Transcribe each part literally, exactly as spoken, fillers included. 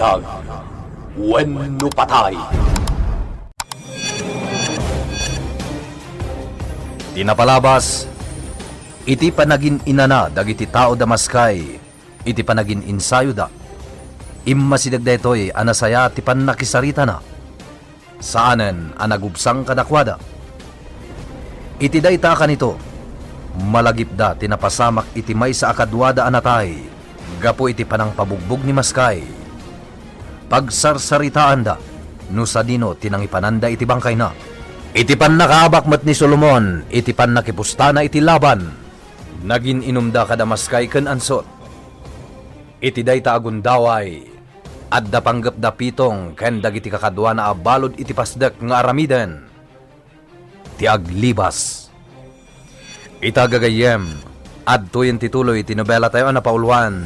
Biag wenno patay. Ti napalabas, iti panagin-inana dagiti tao da Maskay, iti panagin-insayoda, immasideg daytoy a nasayaat ti pannakisaritana. Saanen a nagubsang kadakuada. Iti dayta a kanito, malagipda ti napasamak iti maysa a kaduada a natay gapu iti panangpabugbog ni Maskay. Pagsarsaritaanda no sadino ti nangipananda iti bangkayna. Iti pannakaabak met ni Solomon iti pannakipustana iti laban, nagin-inumda kada Maskay ken Ansot. Iti dayta a gundaway, adda panggepda Pitong ken dagiti kakaduana a balud iti pasdek nga aramiden ti aglibas. Ita gagayyem, adtoyen ti tuloy ti nobelatayo a napauluan,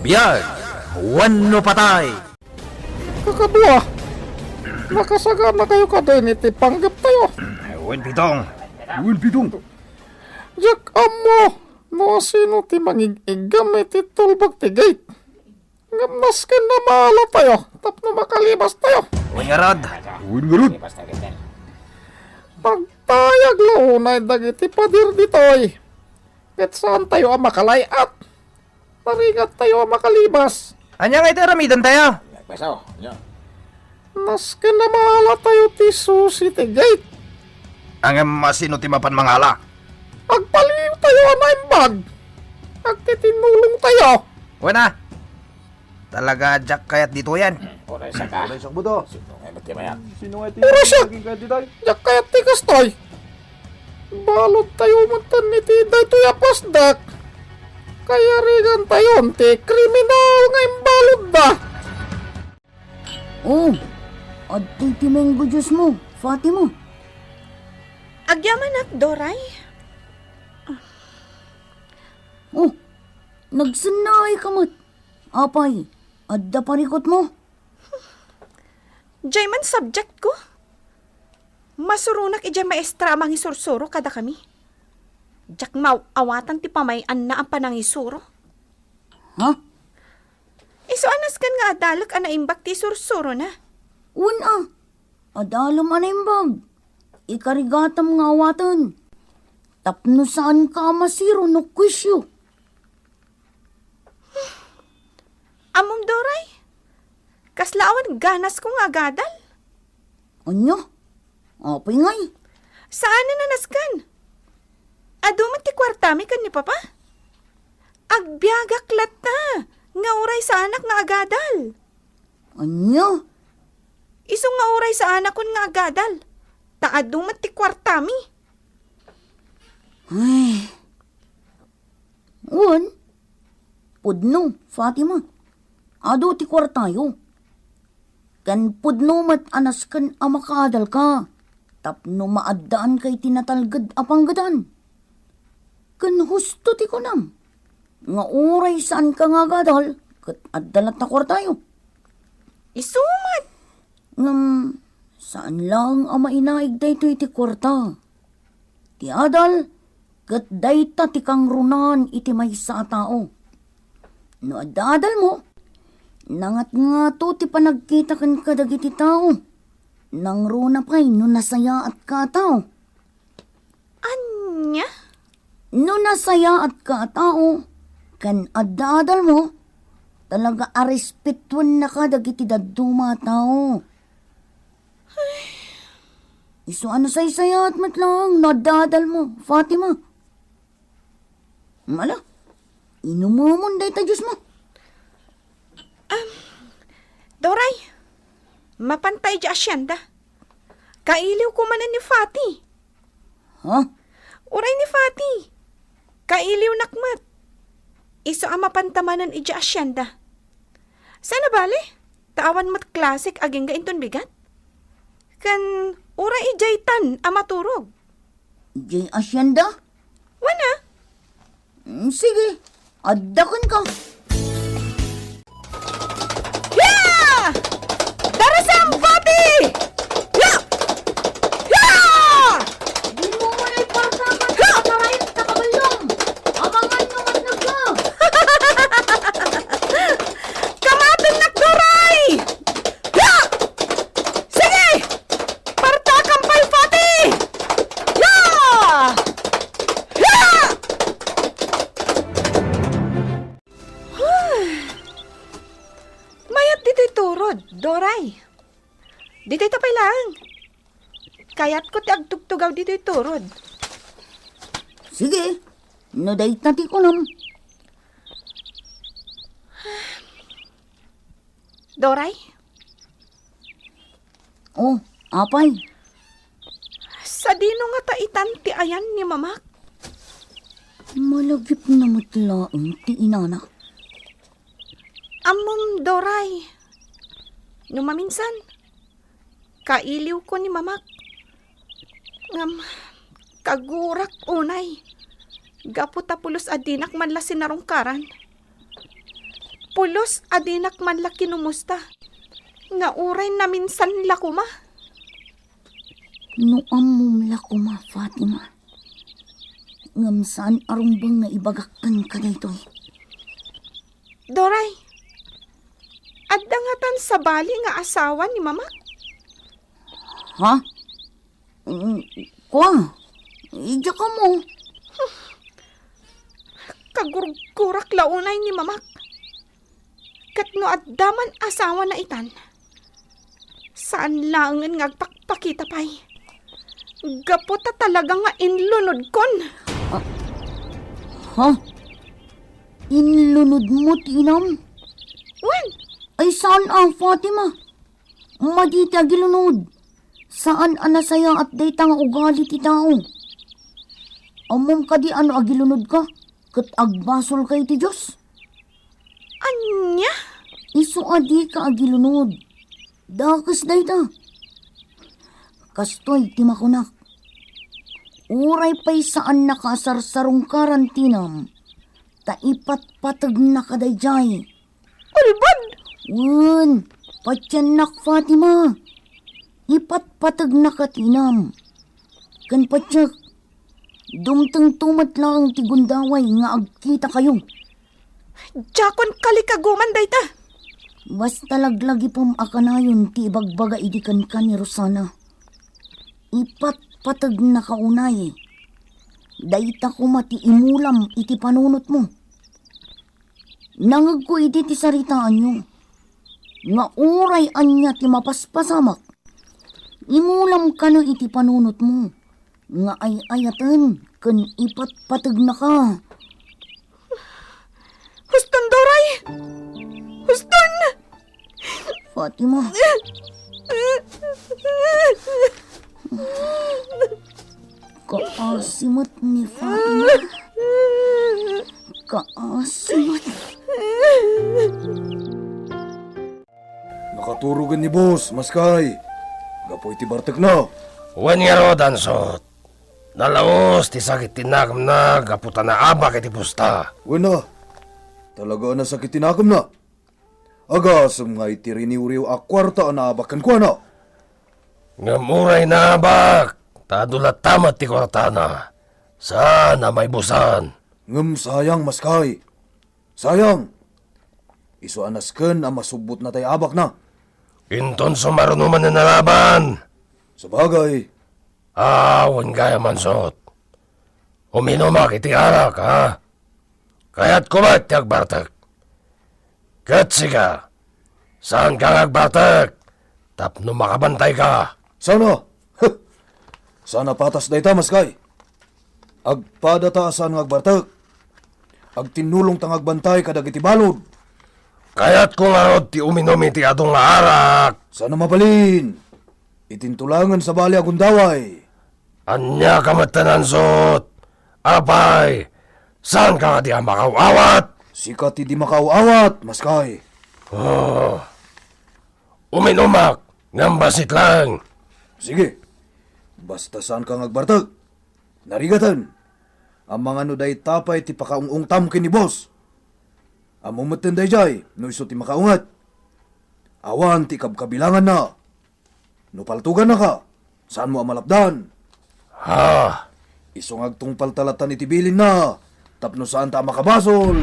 Biag wenno Patay! Kakadua, nakasaganakayo kadin iti panggeptayo. Wen Pitong. Wen Pitong. Diak ammo no asino ti mangig-iggam iti tulbag ti gate. Ngem nasken a maalatayo tapno makalibastayo. Wen ngarud. Wen ngarud. Pagtayag la unay dagiti pader ditoy, ket saantayo a makalay-at. Narigattayo a makalibas. Ania ngay ti aramidantayo? Nasken a maalatayo ti susi ti gate. Ngem asino ti mapan mangala? Agpalintatayo a naimbag. Agtitinulongtayo. Wen a. Talaga, diak kayat ditoyen. Oray saka. Oray sakbo to. Sino nga met ti mayat? Sino nga ti Oray siak! Naging kayat ditoy? Diak kayat ti kastoy. Baludtayo metten iti daytoy a pasdek. Kayarigantayon ti kriminal nga imbaludda. Oh, adtoy ti menggo juice mo, Fatima. Agyamanak, Doray. Oh, nagsennaay ka met. Apay, adda parikutmo? Diay man subjectko. Masuronak idiay maestra a mangisursuro kadakami. Diak maaw-awatan ti pamay-anna a panangisuro. Ha? Isu a nasken nga adalek a naimbag ti isursurona. Wen a, adalem a naimbag. Ikarigatam nga awaten. Tapno saanka a masiro no kuisyo. Ammom, Doray? Kasla awan ganasko nga agadal. Ania? Apay ngay? Saanen a nasken. Adu met ti kuartami ken ni Papa. Agbiagak latta nga uray saanak nga agadal. Ania? Isu nga uray saanakon nga agadal. Ta adu met ti kuartami. Ay. Wen, pudno, Fatima. Adu ti kuartayo. Ken pudno met a nasken a makaadalka tapno maaddaanka iti natalged a panggedan. Ken husto ti kunam nga uray saanka nga agadal ket adda latta kuartayo. Isu met. Ngem saan laeng a mainaig daytoy ti kuarta. Ti adal ket dayta ti kangrunaan iti maysa a tao. No adda adalmo, nangatngato ti panagkita kenka dagiti tao. Nangruna pay no nasayaatka a tao. Ania? No nasayaatka a tao, ken adda adalmo, talaga a respetuennaka dagiti dadduma a tao. Isu a nasaysayaat met laeng no adda adalmo, Fatima. Ala, inumemon dayta juice mo. Am, Doray, mapanta idiay asienda. Kailiwko manen ni Fati. Ha? Uray ni Fati. Kailiwnak met. Isu a mapanta manen idiay asienda. Saan a bale? Ta awan met klasek agingga inton bigat? Ken uray idiay tan a maturog. Idiay asienda? Wen a. Mm, sige, adda kenka. Ya! Darasam, Fati! Ya! Ya! Dimo man ay partakan, ya! Marayon ta kaballong! Abangan no mannagka! Kama ti Ang, kayatko ti agtugtugaw ditoy turod. Sige, no dayta ti kunam. Doray? Oh, apay? Sadino ngata itan ti ayan ni Mamak? Malagipna met laeng ti inana. Ammom, Doray. No maminsan, kailiwko ni Mamak. Ngem, kagurak unay. Gapu ta pulos a dinak man la sinarungkaran. Pulos a dinak man la kinumusta. Nga uray naminsan la koma. No ammom la koma, Fatima. Ngem saan a rumbeng nga ibagak kenka daytoy. Doray, adda ngatan sabali nga asawa ni Mamak? Ha? Mm, kua, idiak ammo. Kagurgurak la unay ni Mamak. Ket no adda man asawana itan, saan laengen nga agpakpakita pay. Gapu ta talaga nga inlunodkon. Ah, ha? Inlunodmo ti inam? Wen. Ay, saan a, Fatima? Madi ti agilunod. Saan a nasayaat dayta nga ugali ti tao. Ammom kadi a no agilunodka, ket agbasolka iti Dios? Ania? Isu a dika agilunod. Dakes dayta. Kastoy ti makunak. Uray pay saannaka a sarsarungkaran ti inam, ta ipatpategnaka daydiay. Ulbod! Wen, patiennak, Fatima. Ipatpategnaka ti inam. Ken patiek, dumtengto met laeng ti gundaway nga agkitakayo. Diakon kalikaguman dayta. Basta laglagipem a kanayon ti ibagbaga idi kenka ni Rosana. Ipatpategnaka unay. Dayta koma ti imulam iti panunotmo. Nangegko idi ti saritaanyo nga uray ania ti mapaspasamak, imulam kano iti panunotmo nga ay-ayaten ken ipatpategnaka. Huston, Doray! Huston! Fatima. Kaasi met ni Fatima. Kaasi met. Nakaturogen ni Boss, maskay. Gapu iti bartekna. Wen ngarud, Ansot. Nalaus ti sakit ti nakemna gapu ta naabak iti pusta. Wen a. Talaga a nasakit ti nakemna. Agasem nga iti riniwriw a kuarta a naabak kenkuana. Ngem uray naabak, ta adu latta met ti kuartana. Saan a maibusan. Ngem sayang, maskay. Sayang. Isu a nasken a masubbotna tay abakna. Inton sumaruno manen a laban. Sabagay. Awan gayam, Ansot. Uminumak iti arak, ha? Kayatko met ti agbartek. Ket sika, saanka nga agbartek tapno makabantayka. Saan a? Huh! Saan a patas dayta, maskay. Agpadata a saan nga agbartek. Agtinnulongta nga agbantay kadagiti balud. Kayatko ngarud ti uminum iti adu nga arak. Saan a mabalin. Itintulangen sabali a gundaway. Ania ka met, Ansot? Apay, saanka kadi a makaaw-awat? Sika ti di makaaw-awat, maskay. Oh. Uminumak, ngem bassit laeng. Sige. Basta saanka nga agbartek. Narigaten. Amangan no dayta pay ti pakaung-ungtam ken ni boss. Ammom metten daydiay no isu ti makaunget. Awan ti kabkabilanganna. No paltogannaka, saanmo a malapdan. Ha? Isu nga agtungpalta lattan iti bilinna, tapno saanta a makabasol.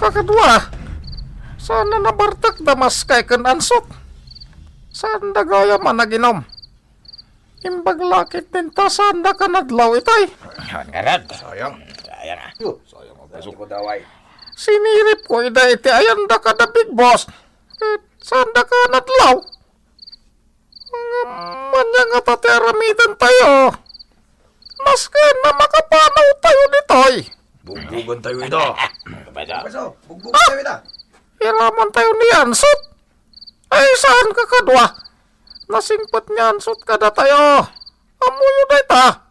Kakadua, saan a nabartek da maskay ken Ansot. Saanda gayam a nag-inum. Imbag la ketdin ta saanda kanadlaw itay. Awan ngarud. Sayang. Sayang, ah. Yo, sayang ang puso ko, daway. Siniripko ida iti ayanda kada Big Boss. Ket Saandaka nadlaw? Ngem ania ngata ti aramidentayo? Masken a makapanawtayo ditoy. Bugbugentayo ida. Peso, bugbugentayo ida. Iramantayo ni Ansot. Ay, saan ka kadua? Nasingpet ni Ansot kadatayo. Ammoyo dayta.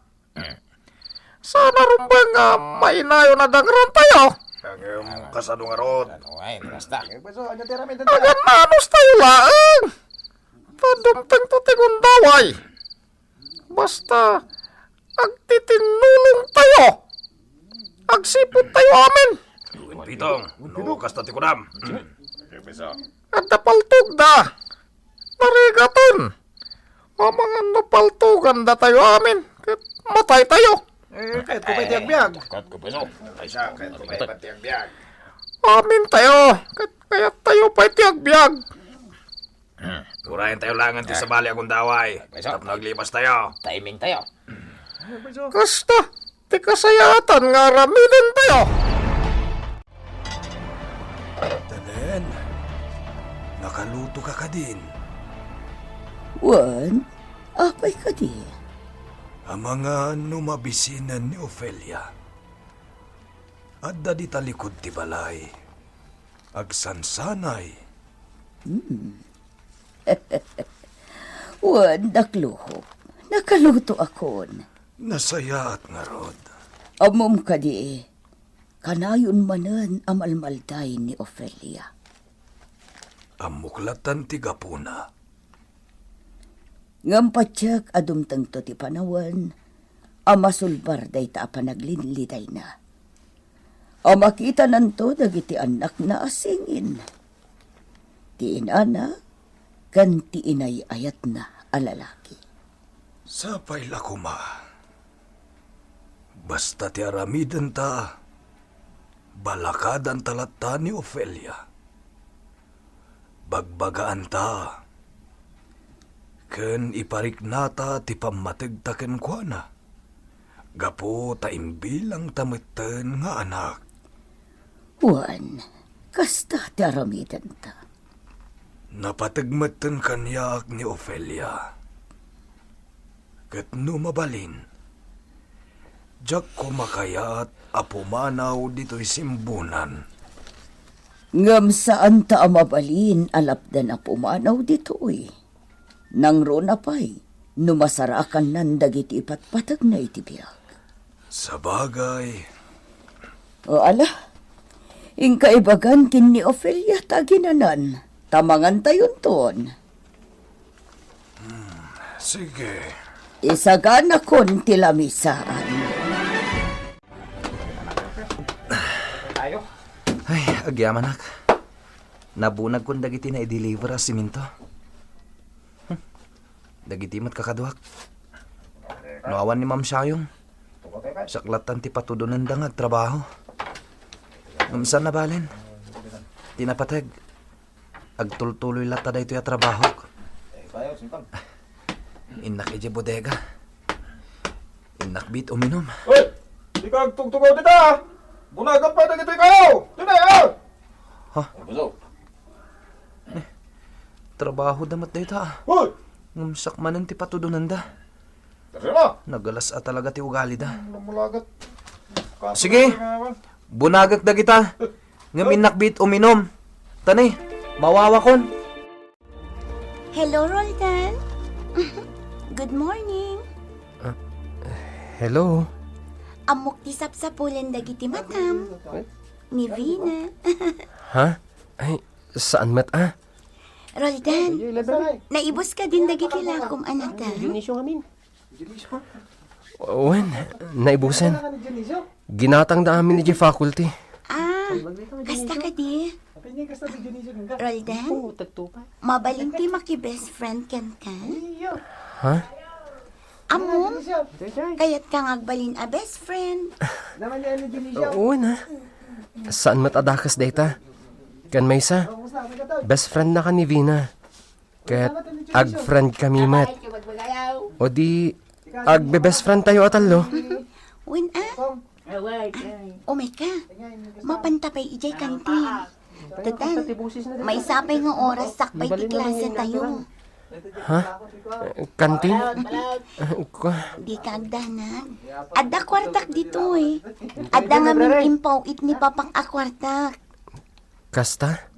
Saan a rumbeng nga mainayon a dangrantayo? Ngem kasano ngarud? Ano, ay, basta. Peso, ania ti aramidentayo? Agan nanustayo laeng. Ta dumtengto ti gundaway. Basta, agtitinnulongtayo. Agsiputtayo amin. Pitong, no kasta ti kunam. Adda paltogda. Narigaton. Amangan no paltogandatayo amin, ket mataytayo. Eh, kayatko pay ti agbiag. Kayatko pay, no? Ay, siya, kayatko pay ti agbiag. Amintayo, ket kayattayo pay ti agbiag. Urayentayo laengen ti sabali a gundaway tapno aglipastayo. Timingtayo. Kasta ti kasayaatan nga aramidentayo. Tanen, nakaluto ka kadin? Wen, apay kadi? Amangan no mabisinen ni Ofelia. Adda dita likud ti balay. Agsansanay. Hmm. Wen, dakluhop. Nakalutoakon. Nasayaat ngarud. Ammom kadi, kanayon manen a malmalday ni Ofelia. Ammok lattan ti gapuna. Ngem patiek a dumtengto ti panawen a masulbar dayta a panaglinlidayna. A makitananto dagiti annakna a singin, ti inana ken ti inay-ayatna a lalaki. Sapay la koma. Basta ti aramidenta, balakadanta latta ni Ofelia. Bagbagaanta ken ipariknata ti pammategta kenkuana, gapu ta imbilangta metten nga anak. Wen, kasta ti aramidenta. Napateg metten kaniak ni Ofelia. Ket no mabalin, diak koma kayat a pumanaw ditoy simbunan. Ngem saanta a mabalin a lapdan a pumanaw ditoy. Nangruna pay no masarakannan dagiti ipatpategna iti biag. Sabagay. O ala, inka ibagan ken ni Ofelia ta aginanan, ta mangantayonton. Hmm, sige. Isaganakon ti lamisaan. Ay, agyamanak. Nabunagkon dagiti naideliver a simento. Hmm. Dagiti met kakaduak. No awan ni Ma'am Siayong, siak lattan ti patudonenda nga agtrabaho. Ngem saan a balen. Ti napateg, agtultuloy latta daytoy a trabahok. Innak idiay bodega. Innak bit uminum. Hoy! Dika agtugtugaw dita, ah! Bunagan pay dagitoy kayo! Dita, ah! Ha? Ano ba, Joe? Eh, trabahoda met dayta, ah. Hoy! Ngem siak manen ti patudonenda. Kasi mo? Nagalas a talaga ti ugalida. Namulagat. Sige. Bunagek dagita. Ngem innak bit uminum. Tani, mawawakon. Hello, Roldan. Good morning. Ah, hello. Ammok ti sapsapulen dagiti matam. Ni Vina. Ha? Ay, saan met, ah? Roldan, naibus kadin dagiti lakom a nateng? Wen, naibusen. Ginatangda amin idiay faculty. Ah, kasta kadi? Roldan, mabalin ti maki-best friend kenka? Ha? Ammom, kayatka nga agbalin a best friend. Wen, ha? Saan met a dakes dayta? Ken maysa, best friend naka ni Vina. Ket ag-friend kami met. O di, agbe-best friend tayo a tallo. Wen a? Umay ka. Mapanta pay idiay kantin. Total, maysa pay nga oras sakbay ti klase tayo. Ha? Kantin? Kwa- Di ka agdanag. Adda kuartak ditoy. Adda ngamin impaw-it ni Papak a kuartak. Kasta?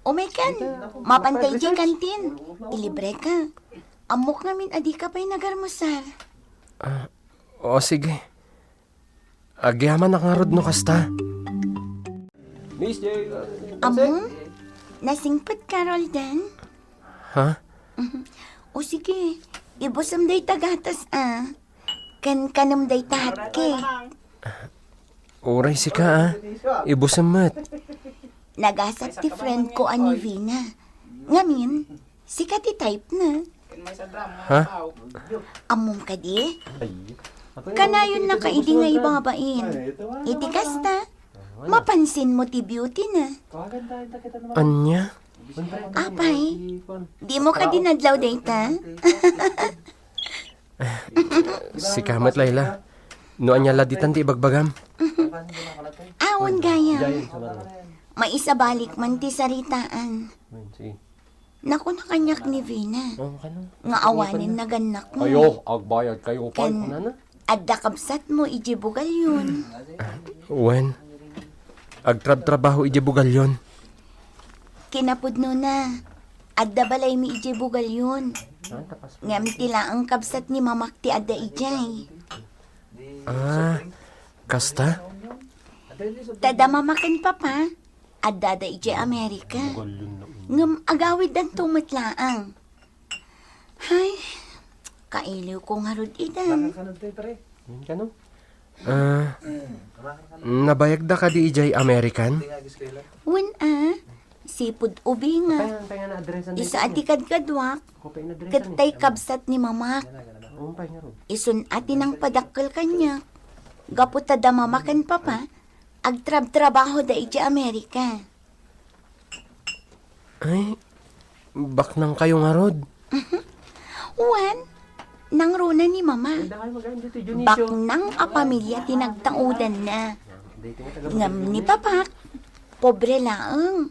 Umaykan, mapan ta idiay kantin. Ilibre ka. Ammok ngamin a di ka pay nagarmusar. Ah, o sige. Agyamanak ngarud no kasta. Miss J, uh, Ammom? Nasingpet ka, Roldan? Ha? O sige, ibusem dayta gatas, a. Ken kanem dayta hotcake. Uray sika, a. Ibusem met. Nagasat ti friend ko a ni Vina. Ngamin, sika ti type na. Ha? Ammom kadi? Kanayon na ka idi nga ibabain. Iti kasta, mapansin mo ti beauty na. Anya? Apay, di mo kadi nadlaw dayta? Sika met, Laila. No ania la ditan ti ibagbagam? Awan gayam. Maisabalik man ti saritaan. Sige. Nakuna kaniak ni Vina nga awanen nagannakmo. Ayo, agbayad kayo, pay, kunana. Adda kabsatmo idiay Bugalyon. Wen, agtrabtrabaho idiay Bugalyon. Kinapudnona, adda balaymi idiay Bugalyon. Ngem ti laeng kabsat ni mamak ti adda idiay. Ah, kasta? Ta da mama ken papa, addada idiay Amerika. Ngem agawiddanto met laeng. Hay, kailiwko ngarud idan. Ah, nabayagda kadi idiay American? Wen a, sipud ubingak. Isu a ti kadkaduak, ket tay kabsat ni mamak. Isun a ti nangpadakkel kaniak. Gapu ta da mama ken papa, agtrabtrabahoda idiay Amerika. Ay, baknangkayo ngarud? Wen, nangruna ni mama. Baknang a pamilia ti nagtaudanna. Ngem ni papak, pobre laeng.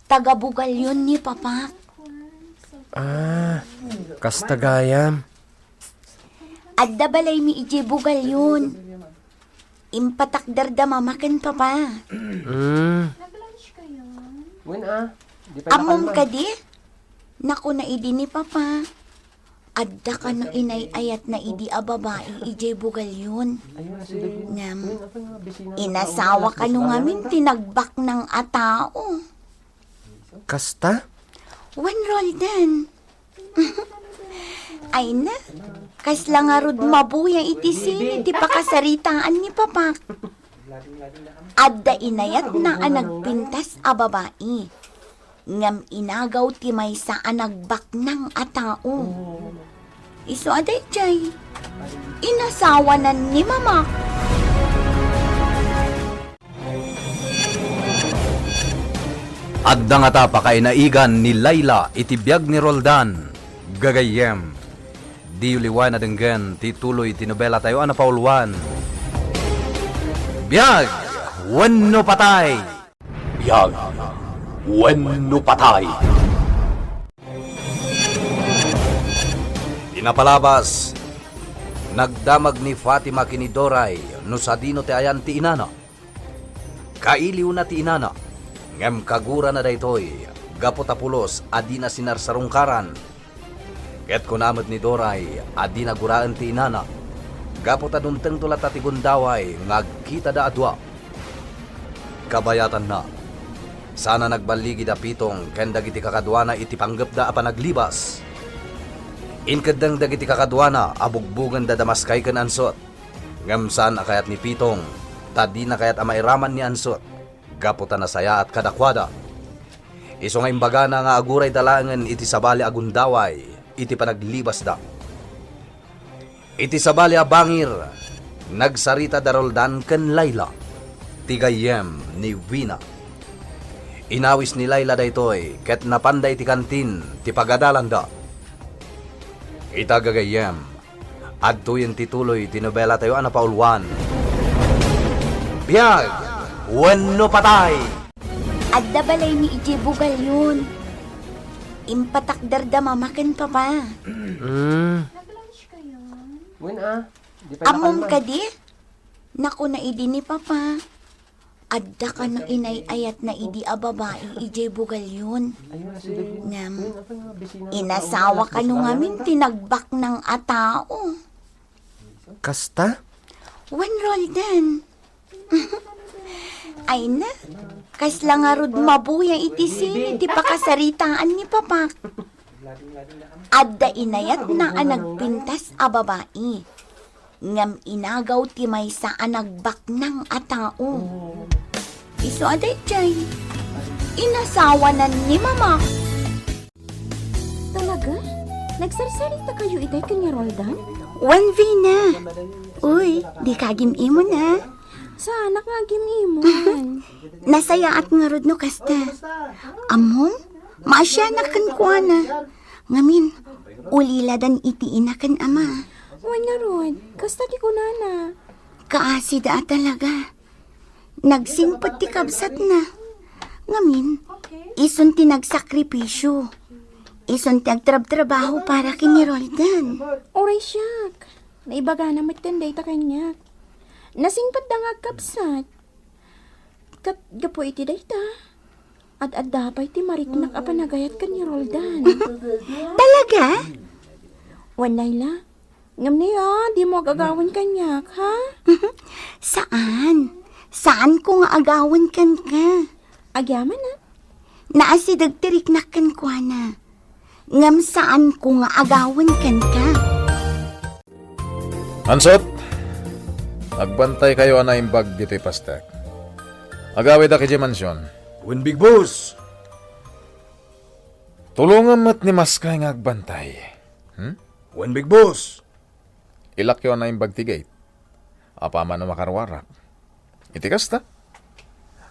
Taga Bugalyon ni papak. Ah, kasta gayam. Adda balaymi idiay Bugalyon. Impatakder da mama ken papa. Mm. Wen a, di pay Ammom nakalman. Kadi? Nakuna idi ni papa. Adda kano inay-ayatna idi a babai idiay Bugalyon. Ayun, si David. Ngem, Wen, apa nga, bisina na inasawa tao, kano bisina ngamin na. Ti nagbaknang a tao. Kasta? Wen, Roldan. Ay na, kasla ngarud mabuya iti sini ti pakasaritaan ni papak. Adda inayatna a nagpintas a babai, ngem inagaw ti maysa a nagbaknang a tao. Isu a daydiay, inasawanan ni mamak. Adda ngata pakainaigan ni Laila iti biag ni Roldan, gagayyem. Diyo liwen a denggen ti tuloy ti nobelatayo a napauluan, Biag wenno Patay! Biag wenno Patay! Ti napalabas, nagdamag ni Fatima ken ni Doray no sadino ti ayan ti inana. Kailiwna ti inana, ngem kagurana daytoy gapu ta pulos a dina sinarsarungkaran. Ket kuna met ni Doray a dina guraen ti inana, gapu ta dumtengto latta ti gundaway nga agkitada a dua. Kabayatanna, saan a nagballigi da Pitong ken dagiti kakaduana iti panggepda a panaglibas. Inkeddeng dagiti kakaduana a bugbugenda da maskay ken ansot. Ngem saan a kayat ni Pitong, ta dina kayat a mairaman ni ansot, gapu ta nasayaat kadakuada. Isu nga imbagana nga agurayda laengen iti sabali a gundaway iti panaglibasda. Iti sabali a bangir, nagsarita da Roldan ken Laila, ti gayyem ni Wina. Inawis ni Laila daytoy ket napanda iti kantin ti pagadalanda. Ita gagayyem, adtoyen ti tuloy ti nobelatayo a napauluan, Biag wenno Patay! Adda balaymi idiay Bugallon. Impatakderda mama ken papa. Mm. Wen a, di pay Ammom nakalma. Kadi? Nakuna idi ni papa. Adda kano inay-ayatna idi a babai idiay Bugallon. Ayun, si David. Ngem, Wen, apa nga, bisina na inasawa nauna, kano bisina ngamin na. Ti nagbaknang a tao. Kasta? Wen, Roldan. Ay na, kasla ngarud mabuya iti sini ti pakasaritaan ni Papak. Adda inayatna a nagpintas a babai, ngem inagaw ti maysa a nagbaknang a tao. Isu a daydiay, inasawanan ni Mama. Talaga? Nagsarsarita kayo itay ken ni Roldan? Wen, Vina. Uy, dika agim-imon a. Saanak nga agim-imon. Nasayaat ngarud no kasta. Ammom, maasianak kenkuana. Ngamin, uliladan iti ina ken ama. Wen ngarud, kasta ti kunana. Kaasida a talaga. Nagsingpet ti kabsatna. Ngamin, isun ti nagsakripisio. Isun ti agtrabtrabaho para ken ni Roldan. Uray siak. Naibagana metten dayta kaniak. Nasingpetda nga agkabsat. Ket gapu iti dayta, ad-adda pay ti mariknak a panagayat ken ni Roldan. Talaga? Wen, Laila, ngem ni a, dimo agagawen kaniak, ha? Saan. Saanko nga agawen kenka. Agyaman a. Naasideg ti riknak kenkuana. Ngem saanko nga agawen kenka. Ansot, agbantaykayo a naimbag ditoy pastek. Agawidak idiay mansion. Wen, Big Boss! Tulongem met ni Maskay nga agbantay. Hmm? Wen, Big Boss! Ilakyo a naimbag ti gate. Apaman a makaruarak. Iti kasta,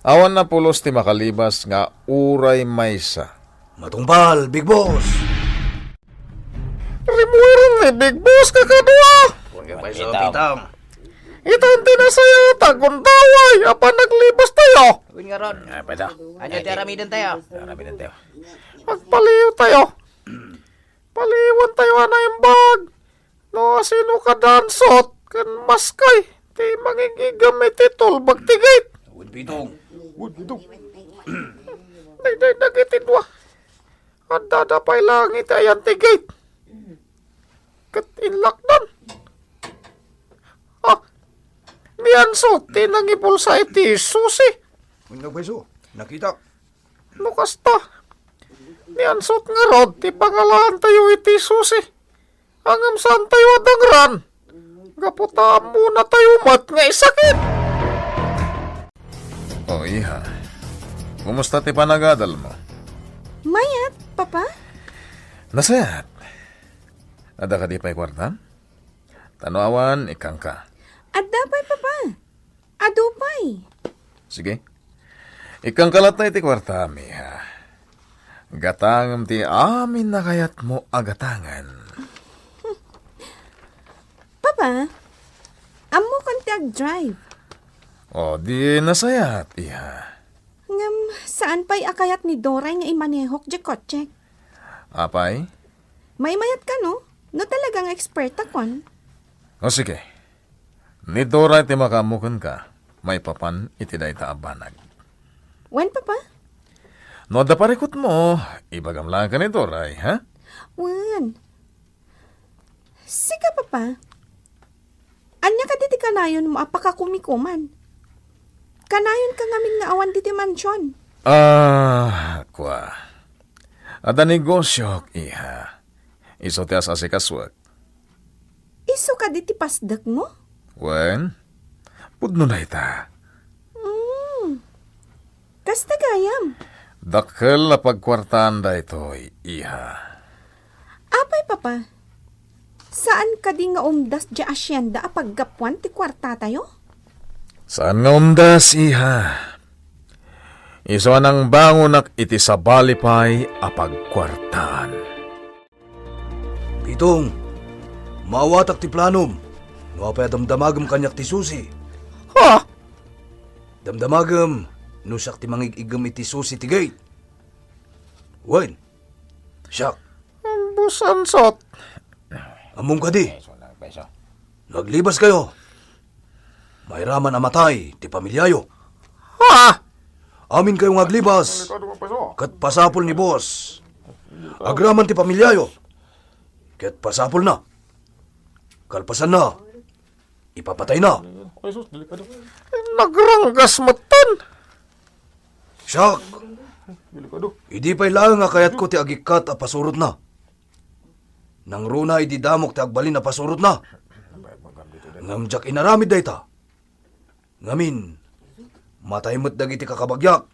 awan a pulos ti makalibas nga uray maysa. Matungpal, Big Boss! Rimueren ni Big Boss kakadua! Wen, Big Boss, Pitam. Pitam. Itan ti nasayaat a gundaway a panaglibastayo. Wen ngarud. Ay, pwede. Ania ti aramidentayo? Aramidentayo. Agpaliwtayo. Paliwentayo a naimbag. No, asino kada Ansot ken Maskay ti mangig-igam iti tulbag ti gate? Wen, Pitong. Wen, Pitong. Daydiay dagiti dua. Addada pay laeng iti ayan ti gate. Ket inlakdan. Ah, ni Ansot ti nangibulsa iti susi. Wen, Big Boss, nakitak. No kasta, ni Ansot ngarud ti pangalaantayo iti susi. Ngem saantayo a dangran. Gapu ta ammonatayo met nga isakit. O, iha. Kumusta ti panagadalmo? Mayat, Papa? Nasayaat. Adda kadi pay kuartam? Ta no awan, ikkangka. Adda pay, Papa. Adu pay. Sige. Ikkangka latta iti kuartam, iha. Gatangem ti amin a kayatmo a gatangen. Papa, ammokon ti agdrive. O, di nasayaat, iha. Ngem, saan pay a kayat ni Doray nga imanehok diay kotsek? Apay? Maimayat kano? No talaga nga ekspertakon. O, sige. Ni Doray ti makaammo kenka maipapan iti dayta a banag. Wen, Papa? No adda parikutmo, ibagam laeng ken ni Doray, ha? Wen. Sika, Papa? Ania kadi ti kanayonmo a pakakumikuman? Kanayonka ngamin nga awan diti mansion? Ah, kua. Adda negosiok, iha. Isu ti as-asikasuek. Isu kadi ti pasdekmo? Wen, pudno dayta. Mm. Kasta gayam. Dakkel a pagkuartaan daytoy, iha. Apay, Papa? Saan kadi nga umdas diay asienda a paggapuan ti kuartatayo? Saan nga umdas, iha. Isu a nangbangonak iti sabali pay a pagkuartaan. Pitong, maawatak ti planom. No apay a damdamagem kaniak ti susi? Ha? Damdamagem, No siak ti mangig-iggem iti susi ti gate. Wen, siak. Busansot. Ammom kadi? Naglibas kayo. Mairaman a matay ti pamilyayo. Ha? Amin kayo nga aglibas. Ket pasapul ni boss. Agraman ti pamilyayo. Ket pasapul na. Kalpasan na. Ipapatay na. Ay, sus, delikado. Nagranggas metten. Siak. Delikado. Idi pay laeng a kayatko ti agikkat a pasurotna. Nangruna idi damok ti agbalin a pasurotna. Ngem diak inaramid dayta. Ngamin, matay met dagiti kakabagyak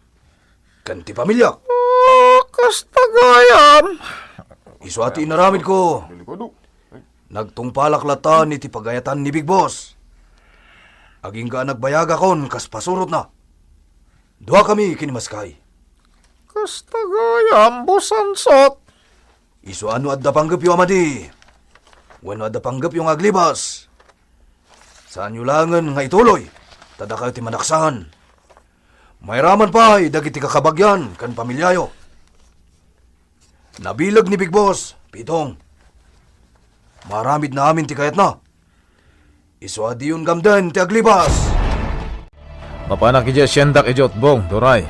ken ti pamiliak. Oh, kasta gayam. Isu a ti inaramidko. Nagtungpalak latta iti pagayatan ni Big Boss. Agingga a nagbayagakon kas pasurotna. Duakami ken ni Maskay. Kasta gayam, Boss Ansot. Isu a no adda panggepyo a madi, wenno adda panggepyo nga aglibas, saanyo laengen nga ituloy, ta dakayo ti manaksan. Mairaman pay dagiti kakabagyan ken pamilyayo. Nabileg ni Big Boss, Pitong. Maaramidna amin ti kayatna. Isu a diyon gamden ti aglibas. Mapanak idiay asiendak idiay utbong, Doray.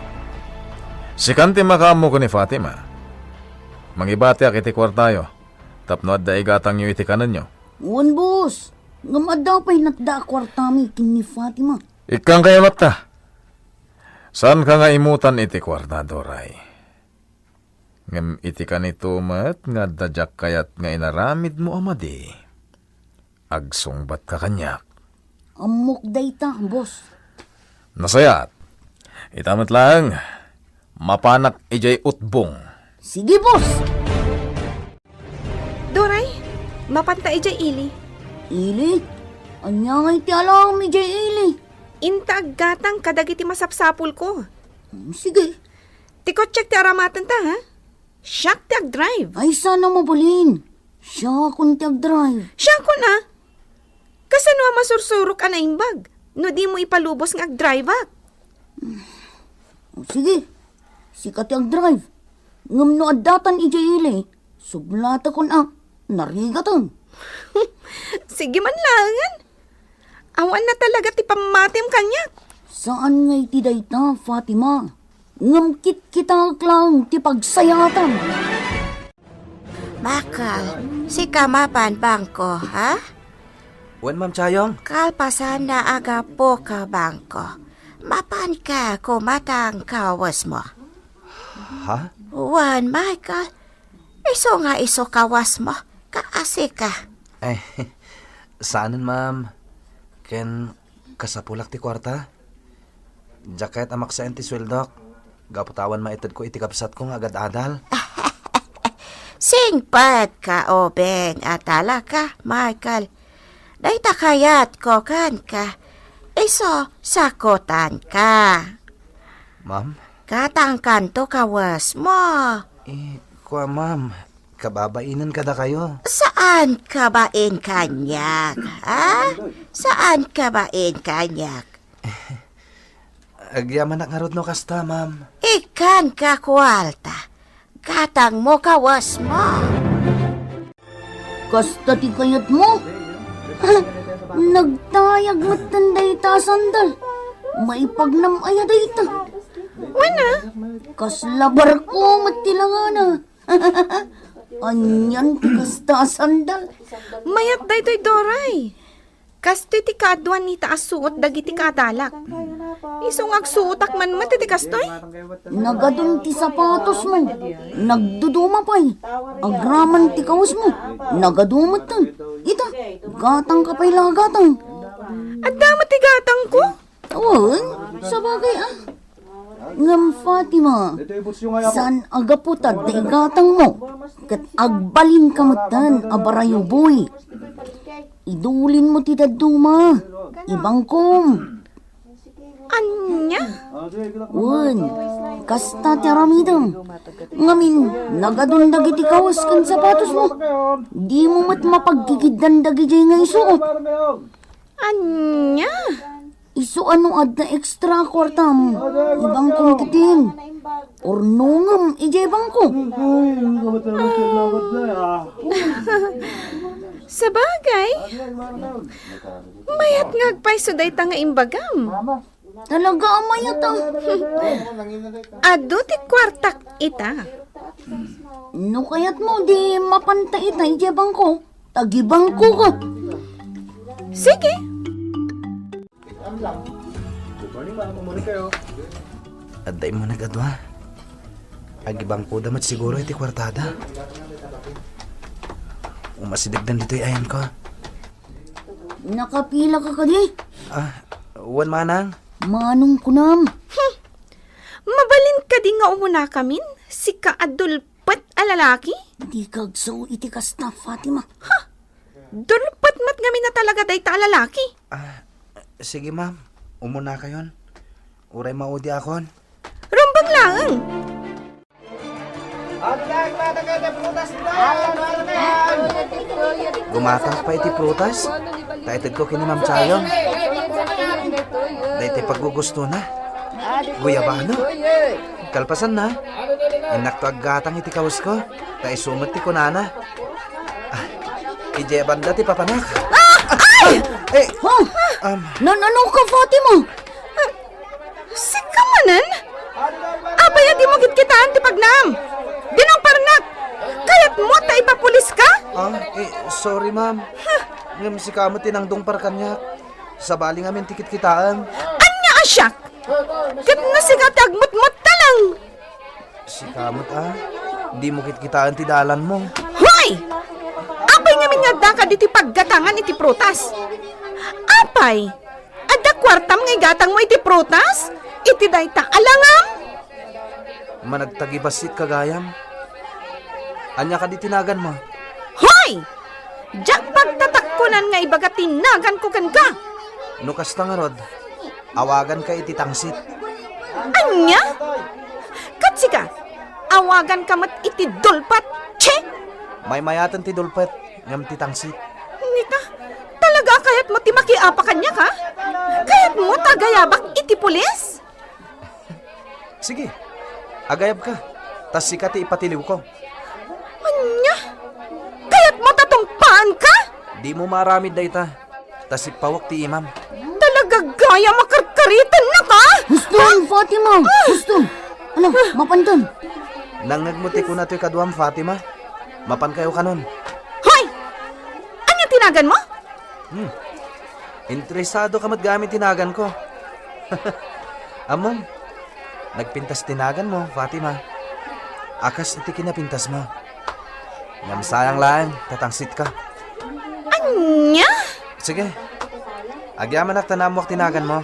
Sikan ti makaammo ken ni Fatima. Mangibatiak iti kuartayo, tapno adda igatangyo iti kanenyo. Wen, boss. Ngem adda pay natda a kuartami ken ni Fatima. Ikkankayo latta. Saanka nga imutan iti kuarta, Doray. Ngem iti kanito met nga adda diak kayat nga inaramidmo a madi, agsungbatka kaniak. Ammok dayta, boss. Nasayaat. Ita met laeng, mapanak idiay utbong. Sige, boss! Doray, mapanta idiay ili. Ili? Ania ngay ti alaem idiay ili? Inta aggatang kadagiti masapsapulko. Hmm, sige. Ti kotsek ti aramatenta, ha? Siak ti agdrive. Ay, saan a mabalin. Siakon ti agdrive. Siakon, a? Kasano a masursurok a naimbag no dimo ipalubos nga agdriveak? O, sige. Sika ti agdrive. Ngem no addatan idiay ili, sublatekon a narigaten. Sige man laengen. Awan na talaga ti pammatim kaniak. Saan nga iti dayta, Fatima. Ngem kitkitaek laeng ti pagsayaatam. Michael, sika mapan bangko, ha? Wen, Ma'am Chayong. Kalpasan na a gapu ka bangko. Mapanka koma ta kawesmo. Ha? Wen, Michael, isu nga isu kawesmo, kaasika. Ay, saanen, ma'am. Ken kasapulak ti kuarta. Diak kayat a maksaen ti sueldok, gapu ta awan maitedko iti kabsatko nga agad-adal. Singpet ka, ubing a talaka, Michael. Dayta kayatko kenka, isu sakutanka. Ma'am? Gatangkanto kawesmo. Eh, kua, ma'am, kababainen kadakayo. Saan ka bain kaniak, ha? Saan ka bain kaniak? Agyamanak ngarud no kasta, ma'am. Ikkanka kuarta. Gatangmo kawesmo. Kasta ti kayatmo? Nagtayag metten dayta a sandal. Maipagnam aya dayta? Wen a. Kasla barko met ti langana. Anian ti kasta a sandal? Mayat daytoy, Doray. Kastoy ti kaaduan ita a suot dagiti kaadalak. Isu nga agsuotak man met iti kastoy? Nagadun ti sapatosmo. Nagduduma pay. Agraman ti kawesmo. Nagadu metten. Ita, gatangka pay la a gatang. Adda met ti gatangko? Wen, sabagay a. Ngem Fatima, saan a gapu ta adda igatangmo, ket agbalinka metten a barayuboy. Idulinmo ti dadduma, ibangkom. Ania? Wen, kasta ti aramidem. Ngamin, nagadun dagiti kawes ken sapatosmo. Dimo met mapagkikiddan dagidiay nga isuot. Ania? Isu a no adda extra kuartam, ibangkom ketdin. Urnongem idiay bangko. Sabagay, mayat nga agpayso dayta nga imbagam. Talaga a mayat a. Adu ti kuartak ita. No kayatmo, di mapanta ita idiay bangko. Tagibangko ka. Sige. Good morning, ma'am. Good morning kayo. Adda immunak a dua. Agibangkoda met siguro iti kuartada. Umasidegdan ditoy ayanko. Nakapila ka kadi? Ah, wen manang. Manong kunam. Hmm. Mabalin kadi nga umunakamin? Sika a dulpet a lalaki? Dika agsu iti kasta, Fatima. Ha? Dulpet met ngamin a talaga dayta a lalaki. Ah, sige, ma'am. Umunakayon. Uray maudiakon. Rumbeng laeng. Gumatang pay iti prutas. Ta itedko ken ni Ma'am Chayon. Daytoy paggugustona. Guyabano. Kalpasanna, innakto aggatang iti kawesko. Ta isu met ti kunana. Ah, idiay banda ti papanak. Ah! Ay! Eh, Huh? um, Nanano ka, Fatima? Sika manen? Apay a dimo kitkitaen ti pagnam? Dinungparnak! Kayatmo ta ipapulis ka? Ah, eh, sorry, ma'am. Huh. Ngem sika met ti nangdungpar kaniak. Sabali ngamin ti kitkitaen. Ania a siak? Ket no sika ti agmutmutta lang. Sika met a, dimo kitkitaen ti dalanmo. Hoy! Apay ngamin nga addaka ditoy paggatangan iti prutas? Apay? Adda kuartam nga igatangmo iti prutas? Iti dayta a langam? Managtagibassit ka gayam. Ania kadi ti naganmo? Hoy! Diak pagtatakkunan nga ibaga ti naganko kenka. No kasta ngarud, awaganka iti tangsit. Ania? Ket sika, awaganka met iti dulpet. Chi! Maymayaten ti dulpet, ngem ti tangsit. Nika, talaga a kayatmo ti makiapa kaniak, ha? Kayatmo ta agayabak iti pulis? Sige, agayabka, ta sika ti ipatiliwko. Ania? Kayatmo ta tungpaanka? Dimo maaramid dayta, ta sippawek ti imam. Talaga gayam a karkaritennaka, ha? Huston, Fatima! Ah! Huston! Ala, mapanton! Nangngegmo ti kuna toy kaduam, Fatima. Mapankayo kanon. Hoy! Ania ti naganmo? Hmm. Interesado ka met gayam iti naganko. Ammom, nagpintas ti naganmo, Fatima. A kas iti kinapintasmo. Ngem sayang laeng, ta tangsitka. Ania? Sige. Agyamanak ta naammoak ti naganmo.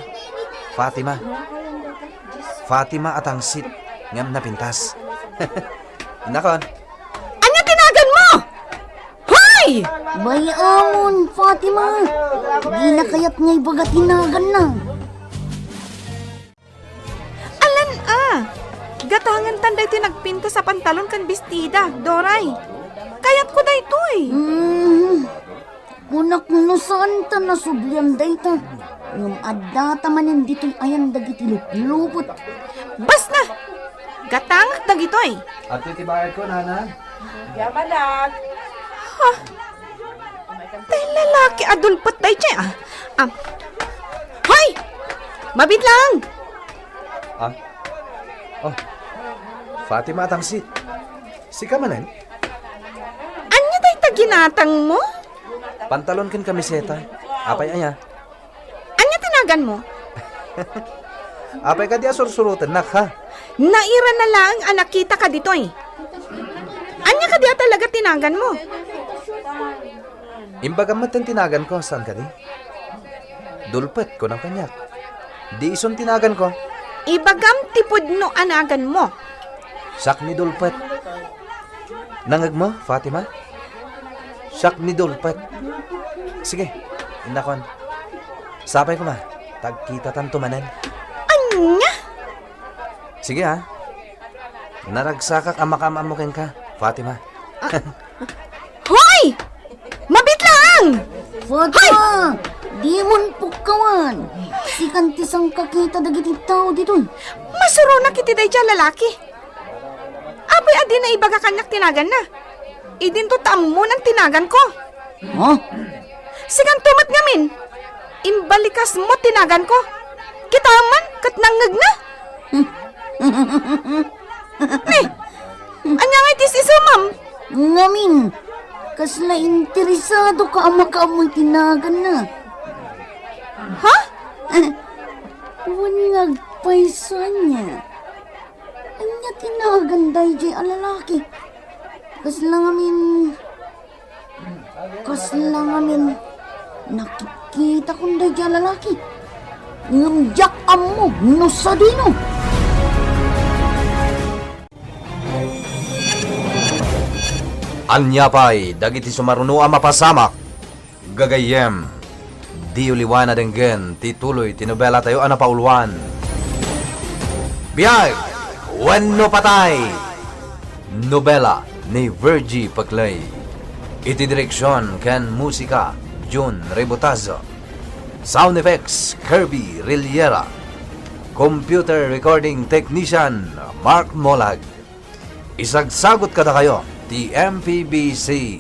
Fatima. Fatima a tangsit, ngem napintas. Innakon. Ania ti naganmo? Hoy! Bay-amon, Fatima. Dina kayat nga ibaga ti naganna. Alan a! Gatangentan daytoy nagpintas a pantalon ken bestida, Doray. Kayatko daytoy. Mm. Kunak no saan ta nasublian dayta. Ngem addata manen ditoy ayan dagiti luplupot. Basta! Gatangak dagitoy. Ati ti bayadko, nana. Yamanak. Ha? Tay lalaki a dulpet daytoy, ah. Am. Hoy! Mabit lang! Ah? Oh. Fatima a tangsit. Sika manen? Ania dayta ginatangmo? Pantalon ken kamiseta. Apay aya? Ania ti naganmo? Apay kadi a sursurotennak, ha? Nairana laeng a nakitaka ditoy. Ania kadi a talaga ti naganmo? Imbagam met ti naganko, saan kadi? Dulpet, kunam kaniak. Di isun ti naganko. Ibagam ti pudno a naganmo. Siak ni Dulpet. Nangngegmo, Fatima? Siak ni Dulpet. Sige, innakon. Sapay koma, ta agkitatanto manen. Ania? Sige, ha? Naragsakak a makaam-ammo kenka, Fatima. Ah. Hoy! Mabit lang! Fatima! Hoy! Dimon pukkawan! Sikan ti sangkakita dagiti tao ditoy. Masuronak iti daydiay a lalaki. Apay a dina ibaga kaniak ti naganna? Idinto ta ammonan ti naganko. Ha? Sikanto met ngamin, imbalikasmo ti naganko. Kitaem man ket nangngegna. Ni, ania ngay ti isumam? Ngamin, kasla interesado ka a makaammoy ti naganna. Ha? Wen nga agpayso ania? Ania ti nagan daydiay a lalaki? Kasla ngamin, kasla ngamin nakitkitakon daydiay a lalaki. Ngem diak ammo no sadino. Ania pay dagiti sumaruno a mapasamak? Gagayyem, diyo liwan a denggen ti tuloy ti nobelatayo a napauluan, Biag wenno Patay! Nobela ni Virgie Paclay. Iti direksion ken musika, Jun Rebotazo. Sound effects, Kirby Rillera. Computer recording technician, Mark Molag. Isagsagut kadakayo ti M P B C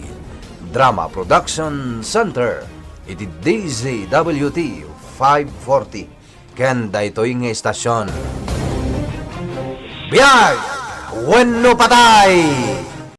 Drama Production Center iti D Z W T five forty ken daytoy nga istasion. Biag wenno patay!